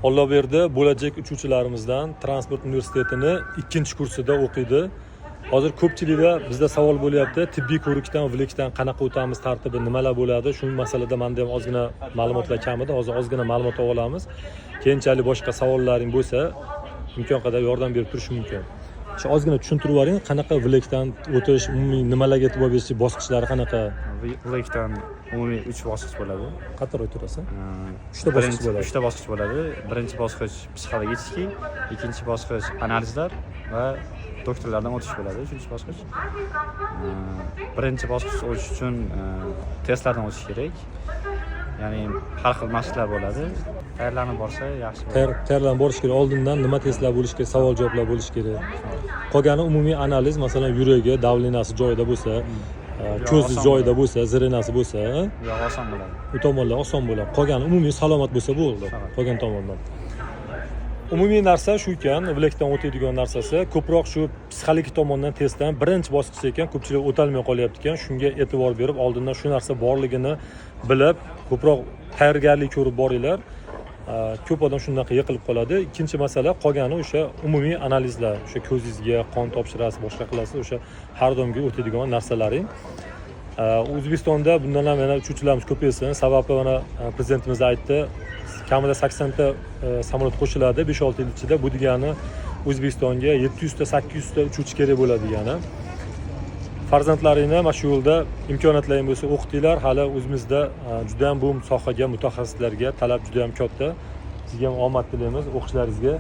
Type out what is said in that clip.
Olloberdi bo'lajak uchuvchilarimizdan, transport universitetini ikkinchi kursida o'qiydi. Hozir ko'pchilikda bizda savol bo'lyapti: tibbiy ko'rikdan, ВЛЭК dan qanaqa o'tamiz, tartibi nimalar bo'ladi? Shu masalada manda ham ozgina ma'lumotlar kam edi. Hozir ozgina ma'lumot olib olamiz. Keyinchalik boshqa savollaring bo'lsa, imkon qadar yordam berib turish mumkin. Shu ozgina tushuntirib yuboring, qanaqa ВЛЭК dan o'tish, umumiy nimalarga e'tibor berish, bosqichlari qanaqa? ВЛЭК dan umumiy uch bosqich bo'ladi. Qattiqroq turasan. Uchta bosqich bo'ladi. Uchta bosqich bo'ladi. Birinchi bosqich психологический, ikkinchi bosqich analizlar va doktorlardan o'tish bo'ladi. Uchinchi bosqich. Birinchi bosqich o'tish uchun testlardan o'tish kerak. Ya'ni har xil mashqlar bo'ladi. Tayyorlanib borsa yaxshi bo'ladi. Tayyorlanib borish kerak. Oldindan nima testlar bo'lishi kerak, savol javoblar bo'lishi kerak. Qolgani umumiy analiz, masalan, yuragi, давления si joyida bo'lsa, ko'zi oson joyida bo'ladi. bo'lsa, зрения si bo'lsa, Yo'q, oson bo'ladi. u tomonlar oson bo'ladi. Qolgani umumiy salomat bo'lsa bo'ldi. Salomat. Qolgan tomondan. Umumiy narsa shu ekan, ВЛЭК dan o'tadigan narsasi ko'proq shu psixologik tomondan testdan birinchi bosqichda ekan, ko'pchilik o'tolmay qolyapti ekan. Shunga e'tibor berib, oldindan shu narsa borligini bilib, ko'proq tayyorgarlik ko'rib boringlar. Ko'p odam shunaqa yiqilib qoladi. Ikkinchi masala, qolgani o'sha umumiy analizlar, o'sha ko'zingizga qon topshirasiz, boshqa qilasiz, o'sha har doimgi o'tadigan narsalaring. O'zbekistonda bundan ham yana uchuvchilarimiz ko'paysin. Sababi mana prezidentimiz aytdi, kamida 80 ta samolyot qo'shiladi 5-6 yil ichida. Bu degani O'zbekistonga 700 ta, 800 ta uchuvchi kerak bo'ladi degani. Farzandlaringni mana shu yo'lda imkoniyatlaring bo'lsa, o'qitinglar. Hali o'zimizda juda ham bu sohaga mutaxassislarga talab juda ham katta. Sizga ham omad tilaymiz o'qishlaringizga.